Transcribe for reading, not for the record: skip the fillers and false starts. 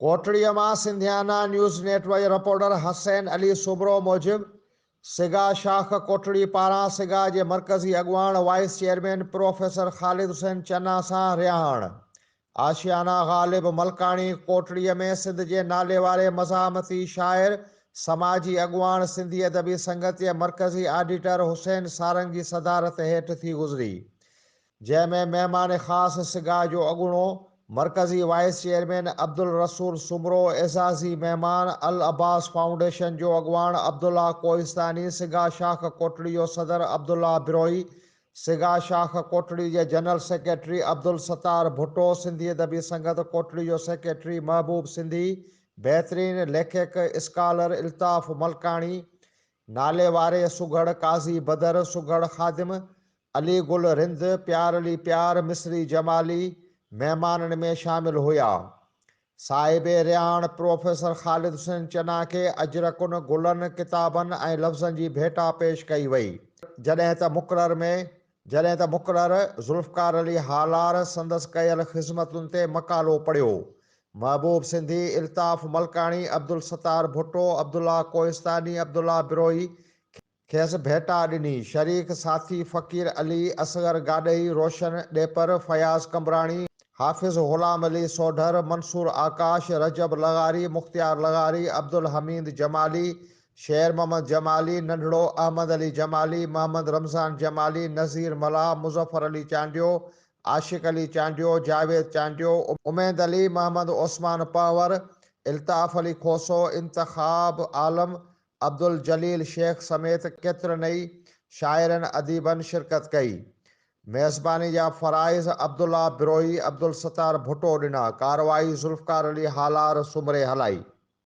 ڪوٽڙيء مان Sindhiana news net work جي رپورٽر حسين علي سومرو موجب سگا شاخ ڪوٽڙي پاران سگا جي مرڪزي اڳواڻ vice chairman professor Khalid Hussain Channa سان رهاڻ آشيانا غالب ملڪاڻي ڪوٽڙيء ۾ سنڌ جي ناليواري مزاحمتي شاعر سماجي اڳواڻ سنڌي ادبي سنگت جي مرڪزي آڊيٽر حسين سارنگ جي صدارت هيٺ ٿي گذري. جنهن ۾ مهمان خاص سگا جو اڳوڻو مرڪزي وائيس چيئرمين عبدالرسول سومرو، اعزازي مهمان العباس فائونڊيشن جو اڳواڻ عبدالله ڪوهستاني، سگا شاخ ڪوٽڙي جو صدر عبدالله بروهي، سگا شاخ ڪوٽڙي جي جنرل سيڪريٽري عبدالستار ڀٽو، سنڌي ادبي سنگت ڪوٽڙي جو سيڪريٽري محبوب سنڌي، بهترين ليکڪ اسڪالر الطاف ملڪاڻي، ناليواري سگهڙ قاضي بدر، سگهڙ خادم علي گل رند، پيار علي پيار، مصري جمالي مهمانن ۾ شامل هيا. صاحب رياڻ پروفيسر خالد حسين چنا کي اجرڪن، گلن، ڪتابن ۽ لفظن جي ڀيٽا پيش ڪئي وئي. جڏهن ته مقرر ۾ جڏهن ته مقرر ذوالفقار علي هالار سندس ڪيل خذمتن تي مقالو پڙهيو. محبوب سنڌي، الطاف ملڪاڻي، عبدالستار ڀٽو، عبدالله ڪوهستاني، عبدالله بروهي کيس ڀيٽا ڏني. شريڪ ساٿي فقير علي اصغر گاڏهي، روشن ڏيپر، فياض قمبراڻي، حافظ غلام علي سوڍر، منصور آڪاش، رجب لغاري، مختيار لغاري، عبدالحميد جمالي، شير محمد جمالي، ننڍڙو احمد علي جمالي، محمد رمضان جمالي، نذير ملاح، مظفر علي چانڊيو، عاشق علي چانڊيو، جاويد چانڊيو، اميد علي، محمد عثمان پنهور، الطاف علي کوسو، انتخاب عالم، عبدالجليل شيخ سميت ڪيترن ئي شاعرن اديبن شرڪت ڪئي. ميزباني جا فرائض عبدالله بروهي عبدالستار ڀٽو ڏنا. ڪارروائي ذوالفقار علي هالار سومري هلائي.